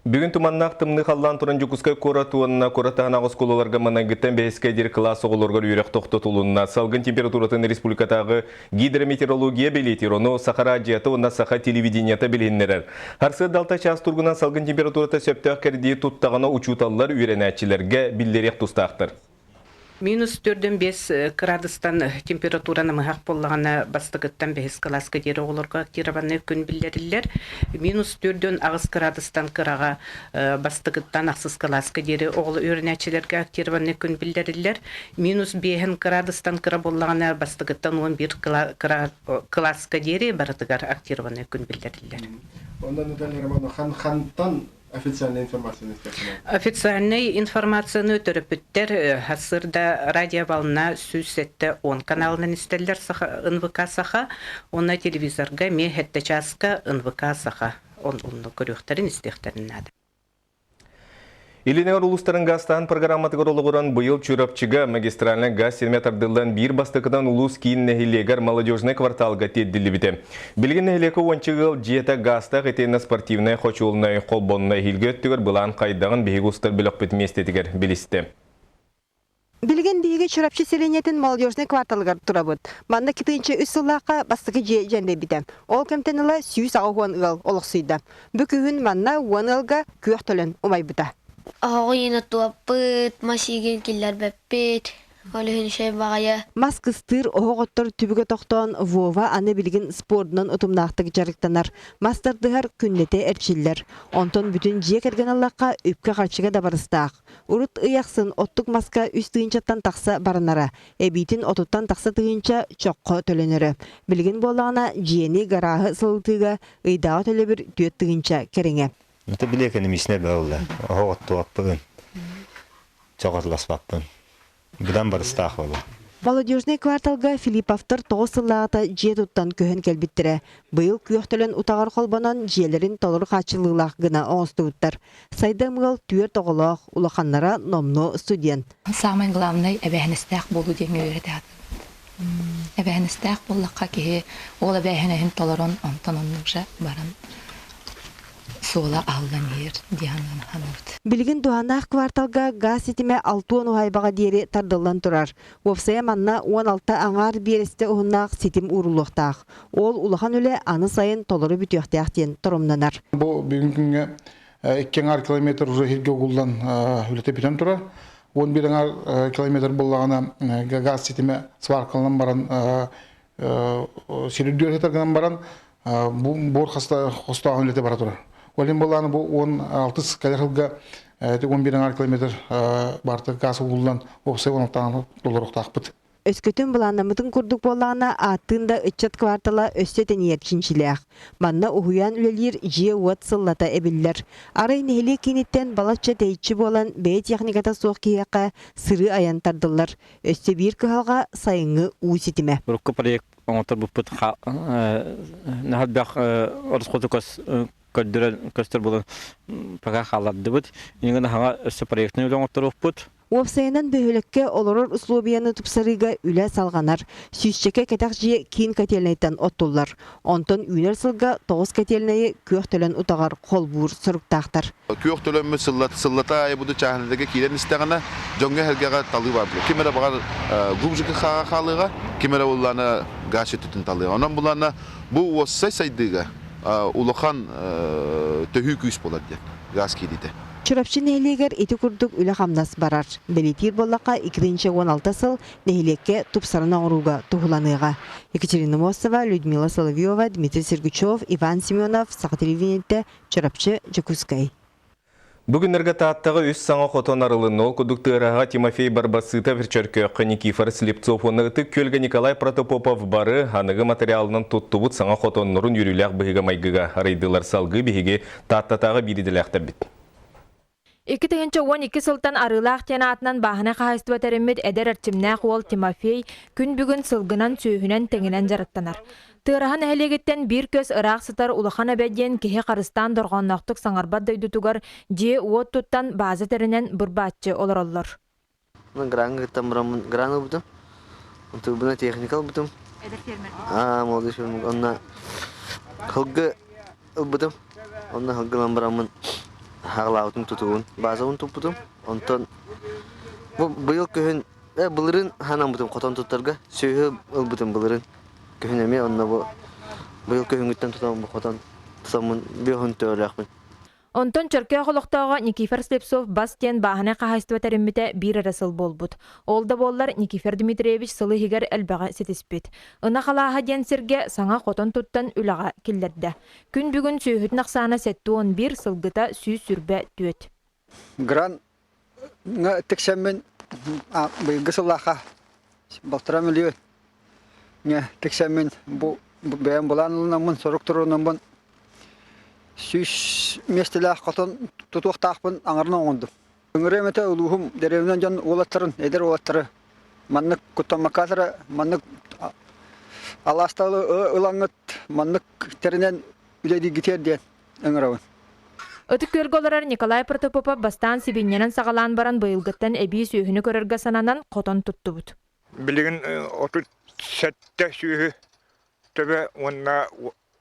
Бүгүн туманнаах тымныы халлаан туран Дьокуускай куорат уонна куорат таһынааҕы оскуолаларга маҥнайгыттан бэһискэ диэри кылаас оҕолоругар үөрэх тохтотулунна. Салгын температуратын республикатааҕы гидрометеорология бэлиэтиир, ону Саха радиота уонна Саха телевидениета билиһиннэрэр. Сарсыарда алта чаас тургунан салгын температурата сөптөөх кэрдии туттаҕына учууталлар үөрэнээччилэргэ биллэриэх тустаахтар. Минус төрдөн 5 кыраадыстан температура намыһах буоллаҕына, бастакыттан бэһис кылааска диэри оҕолорго актированный күн биллэриллэр. Минус төрдөн 8 кыраадыстан кыраҕа бастакыттан ахсыс кылааска диэри оҕолор үөрэнээччилэргэ актированный күн биллэриллэр. Минус биэһин кыраадыстан кыра буоллаҕына, бастакыттан 11 кылааска диэри барытыгар актированный күн биллэриллэр. Онон Наталья Романовна, хантан официальная информацияны истэххинэ? Официальнай информацияны төрөппүттэр сарсыарда радиоволна 170 каналынан истэллэр саха НВК Саха уонна телевизорга эмиэ сэттэ чааска НВК Саха онно көрүөхтэрин истиэхтэрин наада. Илин Эҥэр улуустарын гаастаан программатыгар олоҕуран быйыл Чурапчыга магистральнай газ ситимэ тардыллан биир бастакынан улуус киин нэһилиэгэр Молодежный кварталга тиэрдиллибитэ. Билигин нэһилиэккэ уонча ыал дьиэтэ гаастаах итиэннэ спортивнай хочуолунай холбонно эһиилги өттүгэр былаан хайдаҕын биһиги устар бөлөхпүт миэстэтигэр билистэ. Билигин биһиги Чурапчы сэлиэнньэтин Молодежный кварталыгар турабыт. Манна 2003 сыллаахха бастакы дьиэ дьэндэйбитэ. Ол кэмтэн ыла 180 ыал олохсуйда. Бу күһүн манна уон ыалга күөх төлөн умайбыта. Оһоҕу иһин оттуоппут, мас иигин киллэрбэппит. Ол иһин үчүгэй баҕайы. Мас кыстыыр оһох оттор түбүгэ тохтоон Вова аны билигин спордунан утумнаахтык дьарыктанар. Мас тардыһар, күннэтэ эрчиллэр. Онтон бүтүн дьиэ кэргэн ыллахха үпкэ-харчыга да барыстаах. Урут ый ахсын оттук маска үс тыһыынчаттан тахса баранара, эбиитин отуттан тахса тыһыынча чоххо төлөнөрө. Билигин буоллаҕына дьиэни, гарааһы сылытыыга ыйдааҕы төлөбүр 4 тыһыынча кэриҥэ. Это били экономичнай буолла. Оһох оттуоппун, чоҕотласпаппын. Быдан барыстаах буолла. Молодежный кварталга Филипповтар тоҕус сыллааҕыта дьиэ туттан көһөн кэлбиттэрэ. Быйыл күөх төлөн утаҕар холбонон дьиэлэрин толору хааччыллыылаах гына оҥостубуттар. Сайдам ыал түөрт оҕолоох, улаханнара номнуо студент. Самый главный эбээһинэстээх буолуу диэҥҥэ үөрэтэ Эбээһинэстээх буоллахха киһи ол эбээһинэһин толорон онтон оннук же баран суола аһыллан иһэр дии санаабыт. Билигин туһааннаах кварталга гаас ситимэ 60 уһаайбаҕа диэри тардыллан турар. Уопсайа манна 16 аҥаар биэрэстэ уһуннаах ситим ууруллуохтаах. Ол улахан үлэ аны сайын толору бүтүөхтээх диэн торумнанар. Бу бүгүн күҥҥэ икки аҥаар километр уже иһиргэ угуллан үлэтэ бүтэн турар. 11 аҥаар километр буоллаҕына газ ситимэ сваркаланан баран сирүрдүөр сытар гынан баран буор хостооһун үлэтэ бара турар. Ол иһин буоллаҕына бу 16 кэлэр сылга 11 аҥаар километр барыта газ угуллан уопсай 16 толоруохтаахпыт. Өскөтүн былааннаммытын курдук буоллаҕына, ааттыын да ыччат квартала өссө тэнийэр чинчилээх. Манна уһуйаан үлэлиир дьиэ-уот сыллата эбиллэр. Арай нэһилиэк кииниттэн балачча тэйиччи буолан, бэйэ техниката суох киһиэхэ сырыы-айан тардыллар. Өссө биир кыһалҕа сайыҥҥы уу ситимэ. Урукку проект оҥотторбуппут наһаа оросхоту көрдөрөн көстөр буолан пока хааллардыбыт. Иннигин хаҥа өссө проектный үлэ оҥотторуохпут. Уопсайынан бөһүөлэккэ олорор услуобуйаны тупсарыыга үлэ салҕанар. Сүүсчэкэ кэтэх дьиэ киин котельнайтан оттуллар. Онтон үүнэр сылга тоҕус котельнайы күөх төлөн утаҕар холбуур соруктаахтар. Күөх төлөммүт сыллата аайы буду чааһынайдарга киирэн истэҕинэ, дьоҥҥо-сэргэҕэ талыы бар. Ким эрэ баҕар глубже хааҕа хаалыаҕа, ким эрэ буллаана газ өттүтүн талыаҕа. Онон булаана бу уоссай сайдыыга улахан төһүү күүс буолар диэн газ киириитэ. Чурапчы нэһилиэгэр ити курдук үлэ-хамнас барар. Бэлиэтиир буоллахха, 2016 сыл нэһилиэккэ тупсаран оҥорууга туһуланыаҕа. Екатерина Мосова, Людмила Соловьева, Дмитрий Сергучев, Иван Семенов, Саха телевидениетэ, Чурапчы, Дьокуускай. Бу күннэргэ Тааттаҕа үс саҥа хотон арылынна. Ол курдук Тыараһаҕа Тимофей Барбасытов, Чөркөөххө Никифор Слепцов уонна Ытык Күөлгэ Николай Протопопов бары аныгы материалынан туттубут саҥа хотоннорун үөрүүлээх быһыыга-майгыга арыйдылар. Салгыы биһиги Тааттатааҕы биир идэлээхтэрбит. 2012 сылтан Арыылаах диэн аатынан бааһынай хаһаайыстыба тэриммит эдэр эрчимнээх уол Тимофей күн бүгүн сылгынан, сүөһүнэн тэҥинэн дьарыктанар. Тыараһа нэһилиэгиттэн биир көс ыраах сытар Улахан Эбэ диэн киһи харыстаан дорҕоонноохтук саҥарбат дойдутугар дьиэ-уот туттан бааза тэринэн бырбааччы олороллор. Граҥҥа кыттан бараммын гран ылбытым. Турбина техника ылбытым. Эдэр фермер. Аа, молодой фермер. Онно хылгы ылбытым. Онно хылгы ылан бараммын. Хаҕалаабытым тутугун, базабын туппутум. Онтон бу быйыл күһүн былырыын ханаммытым хотон туттарга сүөһү ылбытым былырыын күһүн эмиэ онно бу быйыл күһүҥҥүттэн тутан бу хотон тутаммын бүөһүн төөлөөхпүн. Онтон Чөркөөх олохтооҕо Никифор Слепцов бас диэн бааһынай хаһаайыстыба тэриммитэ биир эрэ сыл буолбут. Ол да буоллар Никифор Дмитриевич сыл иһигэр элбэҕи ситиспит. Ынах алааһа диэн сиргэ саҥа хотон туттан үлэҕэ киллэрдэ. Күн бүгүн сүөһүтүн ахсаана 71, сылгыта 124. Гран тиксэммин быйылгы сыллаахха балтараа миллион тиксэммин бу бэйэм былаан ылынаммын, сорук туруорунаммын 100 миэстэлээх хотон тутуохтаахпын аҥарын оҥордум. Ыҥырыам этэ улууһум дэриэбинэ дьон уолаттарын, эдэр уолаттары маннык куттаммакка маннык алаасталы ылаҥҥыт маннык тэринэн үлэлииргитигэр диэн ыҥырабын. Ытык Күөлгэ олорор Николай Протопопов бастаан сибиинньэнэн саҕалаан баран быйылгыттан эбии сүөһүнү көрөргө сананан хотон туттубут. Билигин 37 сүөһү төбө уонна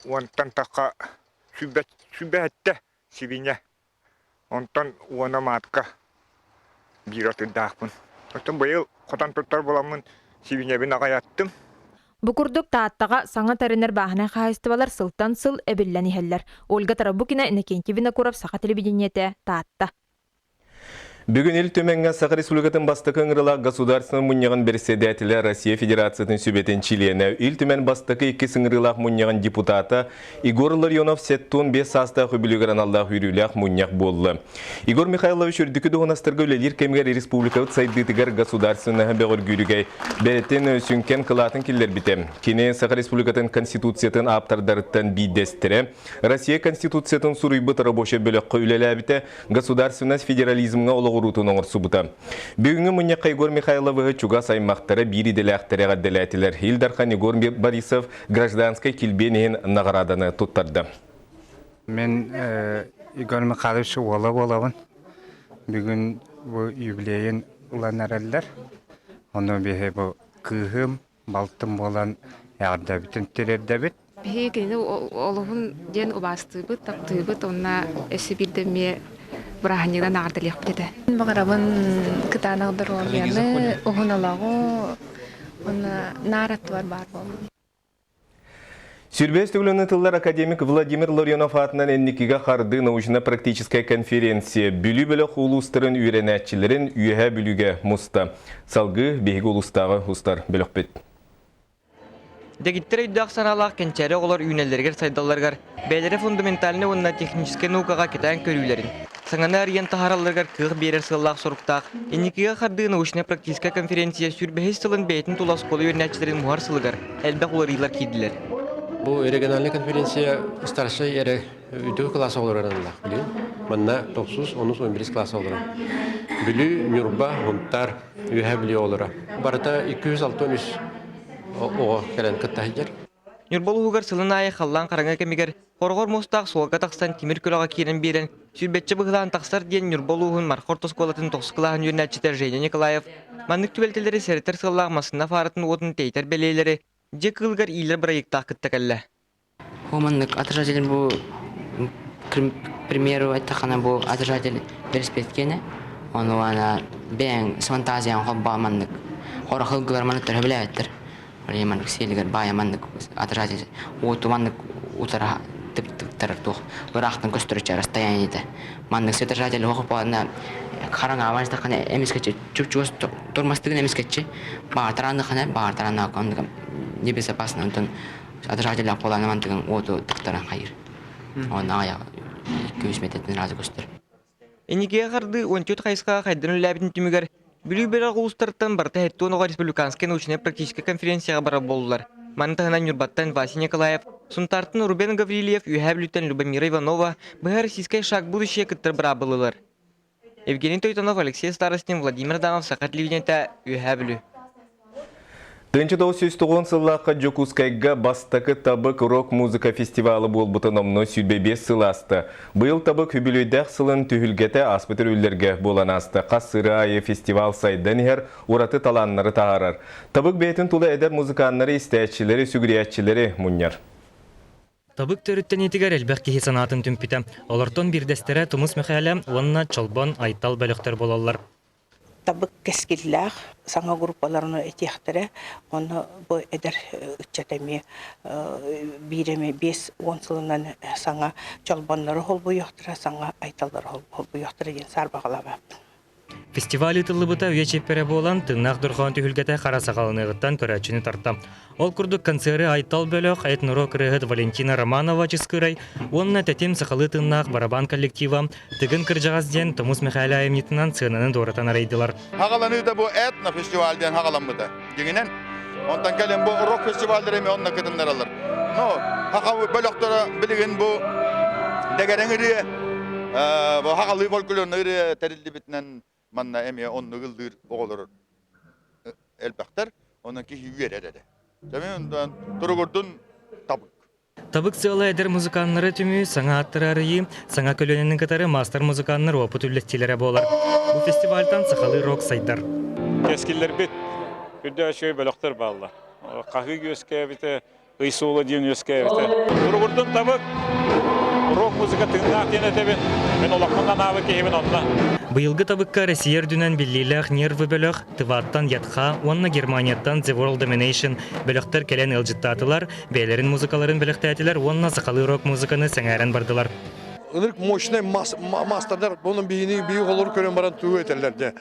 уонтан тахха сүүрбэһэттэ сибиинньэ. Онтон уона маатка биир атыырдаахпын. Оттон быйыл хотон туттар буоламмын сибиинньэбин аҕай аттым. Бу курдук Тааттаҕа саҥа тэринэр бааһынай хаһаайыстыбалар сылтан сыл эбиллэн иһэллэр. Ольга Тарабукина, Иннокентий Винокуров, Саха телевидениетэ, Таатта. Бүгүн Ил Түмэҥҥэ Саха Республикатын бастакы ыҥырыылаах Государственнай мунньаҕын бэрэссэдээтэлэ Россия Федерациятын сүбэтин чилиэнэ, Ил Түмэн бастакы иккис ыҥырыылаах мунньаҕын депутата Егор Ларионов 75 саастаах үбүлүгэр аналлаах үөрүүлээх мунньах буолла. Егор Михайлович үрдүкү дуоһунастарга үлэлиир кэмигэр республикабыт сайдыытыгар государственноһы бөҕөргүүрүгэр бэйэтин сүҥкэн кылаатын киллэрбитэ. Кини Саха Республикатын Конституциятын ааптардарыттан биирдэстэрэ, Россия Конституциятын суруйбут рабочай бөлөххө үлэлээбитэ, государственность федерализмҥа олоҕуруутун оҥорсубута. Бүгүҥҥү мунньахха Егор Михайловыһы чугас аймахтара биир идэлээхтэрэ эҕэрдэлээтилэр. Ил Дархан Егор Борисов гражданскай килбиэн иһин наҕарааданы туттарда. Мен Егор Михайлович уола буолабын. Бүгүн бу юбилейын ылан эрэллэр. Ону биһи бу кыыһым, балтым буолан эҕэрдэбитин тириэрдэбит. Биһиги кинини олуһун диэн убаастыыбыт, таптыыбыт уонна өссө биирдэ эмиэ бырааһынньыгынан эҕэрдэлиэхпит этэ. Баҕарабын кытаанах доруобуйаны, уһун олоҕу уонна наар аттыбар баар буоллун. Сүрбэс төгүлүн ытыллар академик Владимир Ларионов аатынан инникигэ хардыы научно-практическая конференция Бүлүү бөлөх улуустарын үөрэнээччилэрин Үөһээ Бүлүүгэ муста. Салгыы биһиги улуустааҕы устар бөлөхпүт. Дэгиттэр өйдөөх санаалаах кэнчээри оҕолор үүнэллэригэр-сайдалларыгар бэйэлэрэ фундаментальнай уонна техническэй наукаҕа кэтээн көрүүлэрин, саҥаны арыйан таһааралларыгар кыах биэрэр сыаллаах-соруктаах Инникигэ хардыы научнай-практическай конференция сүүрбэһис сылын бэйэтин тула оскуола үөрэнээччилэрин муһар сылыгар элбэх уларыйыылар киирдилэр. Бу региональнай конференция старшай эрэ үрдүкү кылаас оҕолоро аналлаах билигин. Манна тохсус, онус, он бирис кылаас оҕолоро. Бүлүү, Ньурба, Сунтаар, Үөһээ Бүлүү оҕолоро. Барыта 263 оҕо кэлэн кытта сылдьар. Ньурба улууһугар сылын аайы халлаан хараҥа кэмигэр хороҕор муостаах суолга тахсан тимир көлөҕө киирэн биэрэн сүүрбэччэ быһылаан тахсар диэн Ньурба улууһун Марха орто оскуолатын тохсус кылааһын үөрэнээччитэ Женя Николаев маннык түбэлтэлэри сэрэтэр сыаллаах массыына фаратын уотун тэйтэр бэлиэлэри дьиэ кыылыгар иилэр бырайыактаах кытта кэллэ. Маннык отражатель бу к примеру эттэххинэ бу отражатель велосипедкиэнэ ону ана бэйэҥ фантазияҥ холбоо маннык хорох ылгылар маннык төһө билээбэттэр Оле маннык сиэлигэр баайа маннык отражатель уоту маннык утара тыктарар туох ыраахтан көстөрүчэ расстояниета маннык светотражатель оһох хараҥаҕа барыстаххына эмискэччи чуп-чугас тормозтыгын эмискэччи баҕартараанныххына баҕартарааннаах оннук небезопасно онтон отражатель буолаана мантыгын уоту тыктаран хайыр онно аҕыйах 200 метртэн ыраазы көстөр. Инникигэ хардыы 14 хайысхаҕа хайдан үлэлээбитин түмүгэр Бүлүү бөлөх улуустарыттан барыта 70 оҕо республиканскай научнай-практическай конференцияҕа барар буоллулар. Маны таһынан Ньурбаттан Вася Николаев, Сунтаартан Рубен Гаврильев, Үөһээ Бүлүүттэн Любомира Иванова быһа Российскай шаг будущее кыттар быраабылалар. Евгений Тойтонов, Алексей Старостин, Владимир Адамов, Саха телевидениета, Үөһээ Бүлүү. 1990 сыллаахха Дьокуускайга бастакы Табык рок-музыка фестивала буолбута номнуо 25 сыл ааста. Быйыл Табык үбүлүөйдээх сылын түһүлгэтэ ааспыт өрүллэргэ буолан ааста. Хас сырыы аайы фестивал сайдан иһэр, ураты талааннары таһаарар. Табык бэйэтин тула эдэр музыканнары, истээччилэри, сүгүрүйээччилэри мунньар. Табык төрүттэниитигэр элбэх киһи санаатын түмпүтэ. Олортон биирдэстэрэ Тумус Мэхээлэ уонна Чолбон Айтал бөлөхтөр буолаллар. Табык кэскиллээх саҥа группаларны этиэхтэрэ. Онно бу эдэр ыччат эмиэ биир эмэ 50 сылынан саҥа чолбоннору холбуйуохтара, саҥа айталлары холбуйуохтара диэн саарбаҕалаабаппын. Фестиваль ыытыллыбыта үйэ чиэппэрэ буолан, тыыннаах дорҕоон түһүлгэтэ хара саҕаланыаҕыттан көрөөччүнү тарта. Ол курдук концеры Айтал бөлөх, этнорок ырыаһыт Валентина Романова Чыскыырай уонна Тэтим сахалыы тыыннаах барабан коллектива Тыгын кырдьаҕас диэн Тумус Мэхээлэ айымньытынан сыананы дуоратан арыйдылар. Хаҕаланыыта бу этно-фестиваль диэн хаҕаламмыта. Дьиҥинэн, онтон кэлин бу рок фестиваллары эмиэ онно кытыннараллар. Но хаха бөлөхтөрө билигин бу дэгэрэҥ ырыа, бу хаҕалыы фольклорнай ырыа тэриллибитинэн манна эмиэ оннук ыллыыр оҕолор элбэхтэр. Онон киһи үөрэр эрэ. Дьэ, туругурдун табык. Табык сыала эдэр музыканнары түмүү, саҥа ааттары арыйыы, саҥа көлүөнэни кытары маастар-музыканнар уопут үллэстиилэрэ буолар. Бу фестивальтан сахалыы рок сайдар. Кэскиллэрбит үрдэ үчүгэй бөлөхтөр бааллар. Хаһыы үөскээбитэ, ый суола диэн үөскээбитэ. Туругурдун табык, рок музыка тыыннаах диэн этэбин. Мин олохпун анаабыт киһибин онно. Быйылгы табыкка Россия үрдүнэн биллиилээх нервы бөлөх Тываттан Ятха уонна Германияттан The World Domination бөлөхтөр кэлэн ыалдьыттаатылар, бэйэлэрин музыкаларын бэлэхтээтилэр уонна сахалыы рок-музыканы сэҥээрэн бардылар. Ынырык мощный мастердар, онон биһини биһи олору көрөн баран тугу этэллэр дьэ.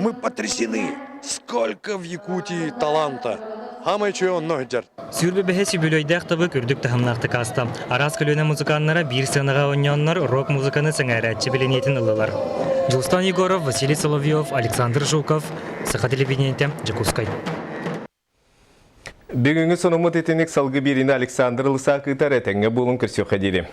Мы потрясены, сколько в Якутии таланта. Хамай чуй онно сылдьар. Сүүрбэ бэһис үбүлүөйдээх табык үрдүк таһымнаахтык ааста. Араас көлүөнэ музыканнара биир сыанаҕа оонньооннор рок-музыканы сэҥээрээччи билиниэтин ыллылар. Дьулустан Егоров, Василий Соловьев, Александр Жуков, Саха телевидениетэ, Дьокуускай. Бүгүҥҥү сонуммут итинник салгыы биэриини Александр Лысак ыытар этэҥҥэ буолун көрсүөххэ диэри.